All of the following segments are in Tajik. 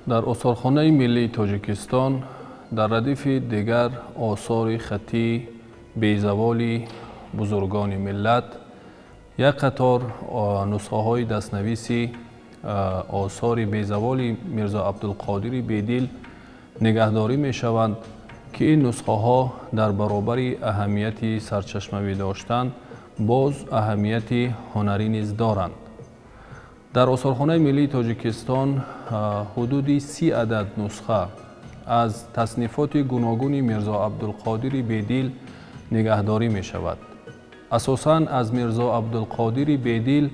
Дар Осорхонаи миллии Тоҷикистон дар радифи дигар осори хаттии безаволи бузургони миллат як қатор нусхаҳои дастнависи осори безаволи Мирзо Абдулқодири Бедил нигаҳдорӣ мешаванд, ки ин нусхаҳо дар баробари аҳамияти сарчашмавӣ доштан боз аҳамияти ҳунарӣ низ доранд. Дар Осорхонаи миллии Тоҷикистон ҳудуди 30 адад нусха аз таснифоти гуногуни Мирзо Абдулқодири Бедил нигаҳдорӣ мешавад. Асосан аз Мирзо Абдулқодири Бедил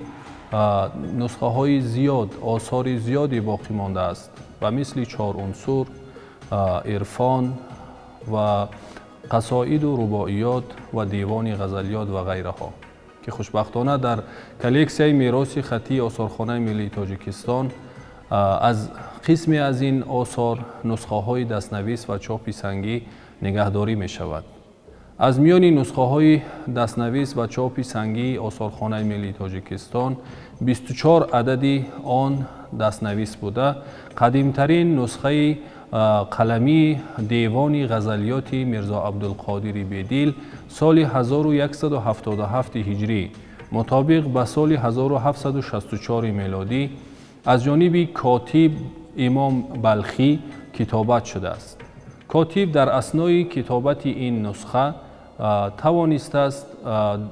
нусхаҳои зиёд, осори зиёде боқӣ мондааст ба мисли чор унсур, ирфон ва қасоиду рубоиёт ва девони ғазалиёт ва ғайраҳо, ки хушбахтона дар коллексияи мероси хаттии Осорхонаи миллии Тоҷикистон аз қисме аз ин осор нусхаҳои дастнавис ва чопи сангӣ нигаҳдорӣ мешавад. Аз миёни нусхаҳои дастнавис ва чопи сангии Осорхонаи миллии Тоҷикистон 24 адади он дастнавис буда, қадимтарин нусхаи қаламии девони ғазалиёти Мирзо Абдулқодири Бедил соли 1177 ҳиҷрӣ мутобиқ ба соли 1764 мелодӣ аз ҷониби котиб Имом Балхӣ китобат шудааст. Котиб дар аснои китобати ин нусха тавонистааст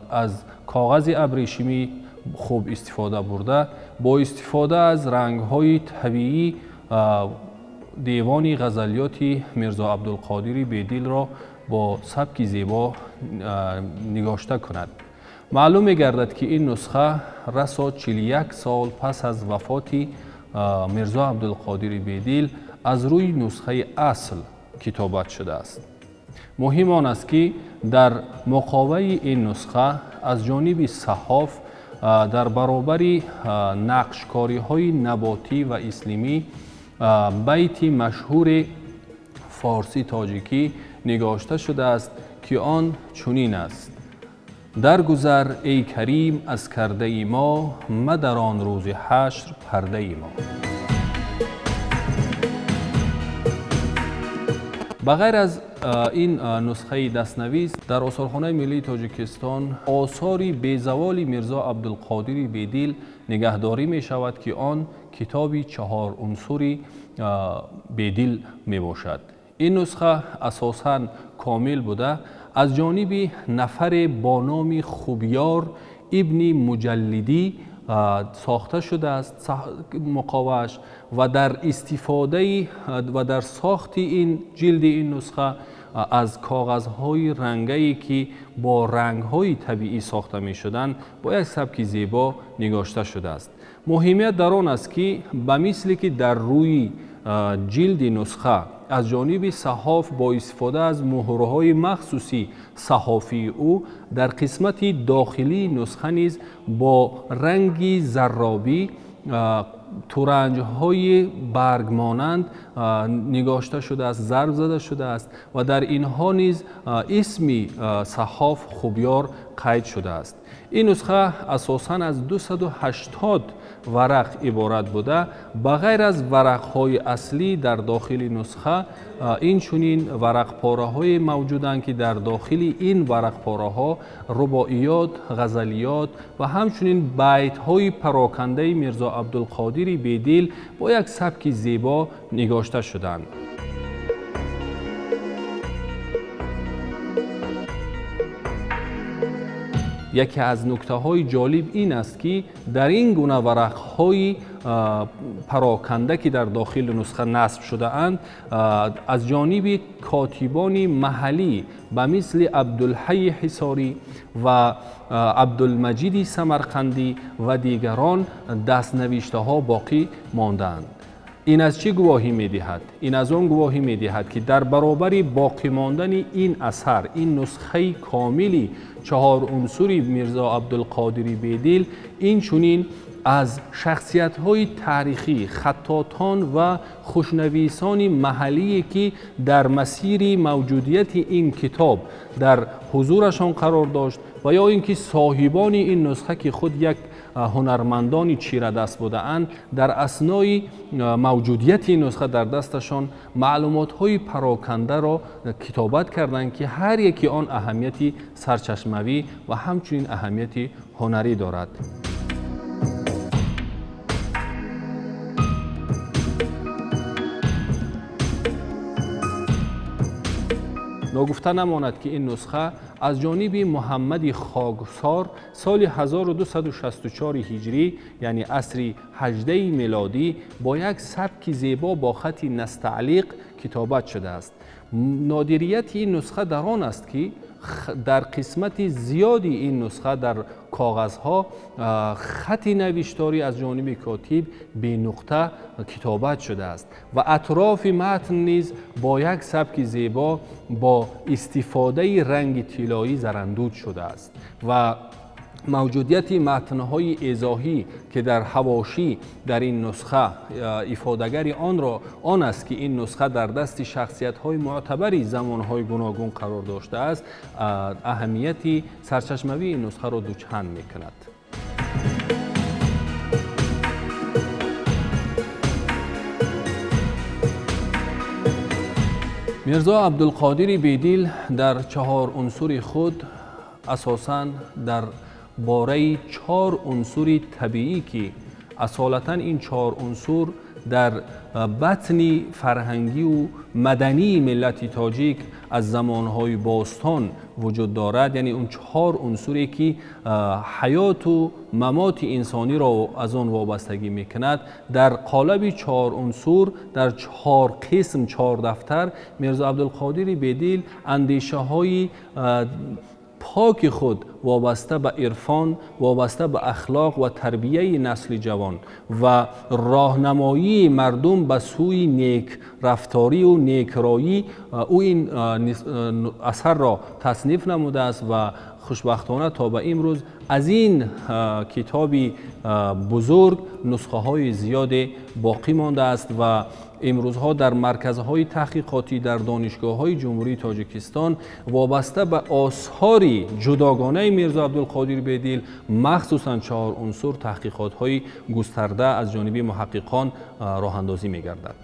аз коғази абрешимӣ хуб истифода бурда, бо истифода аз рангҳои табиӣ девони ғазалиёти Мирзо Абдулқодири Бедилро бо сабки зебо нигошта кунад. Маълум мегардад, ки ин нусха расо 41 сол пас аз вафоти Мирзо Абдулқодири Бедил аз рӯи нусхаи асл китобат шудааст. Муҳим он аст, ки дар муқоваи ин нусха аз ҷониби саҳоф дар баробари нақшкориҳои наботӣ ва ислимӣ байти машҳури форсӣ-тоҷикӣ нигошта шудааст, ки он чунин аст: даргузар эй карим аз кардаи мо, мадарон рӯзи ҳашр пардаи мо. Ба ғайр аз ин нусхаи дастнавис дар Осорхонаи миллии Тоҷикистон осори безаволи Мирзо Абдулқодири Бедил нигаҳдорӣ мешавад, ки он китоби чаҳор унсури Бедил мебошад. Ин нусха асосан комил буда, аз ҷониби нафаре бо номи Хубёр ибни Муҷаллидӣ сохта шудааст муқовааш ва дар истифодаи ва дар сохти ин ҷилди ин нусха аз коғазҳои рангае, ки бо рангҳои табиӣ сохта мешуданд, бо як сабки зебо нигошта шудааст. Муҳимият дар он аст, ки ба мисле ки дар рӯи ҷилди нусха аз ҷониби саҳоф бо истифода аз муҳрҳои махсуси саҳофии ӯ дар қисмати дохилии нусха низ бо ранги зарробӣ туранҷҳои баргмонанд нигошта шудааст, зарб зада шудааст ва дар инҳо низ исми саҳоф Хубёр қайд шудааст. Ин нусха асосан аз 280 варақ иборат буда, ба ғайр аз варақҳои аслӣ дар дохили нусха инчунин варақпораҳое мавҷуданд, ки дар дохили ин варақпораҳо рубоиёт, ғазалиёт ва ҳамчунин байтҳои парокандаи Мирзо Абдулқодири Бедил бо як сабки зебо нигошта шуданд. Яке аз нуктаҳои ҷолиб ин аст, ки дар ин гуна варақҳои пароканда, ки дар дохили нусха насб шудаанд, аз ҷониби котибони маҳаллӣ ба мисли Абдулҳайи Ҳисорӣ ва Абдулмаҷиди Самарқандӣ ва дигарон дастнавиштаҳо боқӣ мондаанд. Ин аз чӣ гувоҳӣ медиҳад? Ин аз он гувоҳӣ медиҳад, ки дар баробари боқӣ мондани ин асар, ин нусхаи комили чаҳор унсури Мирзо Абдулқодири Бедил, инчунин аз шахсиятҳои таърихӣ, хаттотон ва хушнависони маҳаллие, ки дар масири мавҷудияти ин китоб дар ҳузурашон қарор дошт ва ё ин ки соҳибони ин нусха, ки худ як ҳунармандони чирадаст будаанд, дар аснои мавҷудияти ин нусха дар дасташон маълумотҳои парокандаро китобат карданд, ки ҳар яки он аҳамияти сарчашмавӣ ва ҳамчунин аҳамияти ҳунарӣ дорад. Ногуфта намонад, ки ин нусха аз ҷониби Муҳаммади Хоксор соли 1264 ҳиҷрӣ, яъне асри 18 милодӣ, бо як сабки зебо бо хати настаълиқ китобат шудааст. Нодирияти ин нусха дар он аст, ки дар қисмати зиёди ин нусха дар коғазҳо хати навишторӣ аз ҷониби котиб бенуқта китобат шудааст ва атрофи матн низ бо як сабки зебо бо истифодаи ранги тиллоӣ зарандуд шудааст ва мавҷудияти матнҳои эзоҳӣ, ки дар ҳавошӣ дар ин нусха ифодагари онро он аст, ки ин нусха дар дасти шахсиятҳои муътабари замонҳои гуногун қарор доштааст, аҳамияти сарчашмавии ин нусхаро дучанд мекунад. Мирзо Абдулқодири Бедил дар чаҳор унсури худ асосан дар бораи чор унсури табиӣ, ки асолатан ин чор унсур дар батни фарҳангию мадании миллати тоҷик аз замонҳои бостон вуҷуд дорад, яъне он чор унсуре, ки ҳаёту мамоти инсониро аз он вобастагӣ мекунад, дар қолаби чор унсур дар чор қисм, чор дафтар Мирзо Абдулқодири Бедил андешаҳои поки худ вобаста ба ирфон, вобаста ба ахлоқ ва тарбияи насли ҷавон ва роҳнамоии мардум ба сӯи некрафторию некроӣ ӯ ин асарро тасниф намудааст ва хушбахтона то ба имрӯз аз ин китоби бузург нусхаҳои зиёде боқӣ мондааст ва имрӯзҳо дар марказҳои таҳқиқотӣ дар донишгоҳҳои Ҷумҳурии Тоҷикистон вобаста ба осори ҷудогонаи Мирзо Абдулқодир Бедил, махсусан чаҳор унсур, таҳқиқотҳои густарда аз ҷониби муҳаққиқон роҳандозӣ мегардад.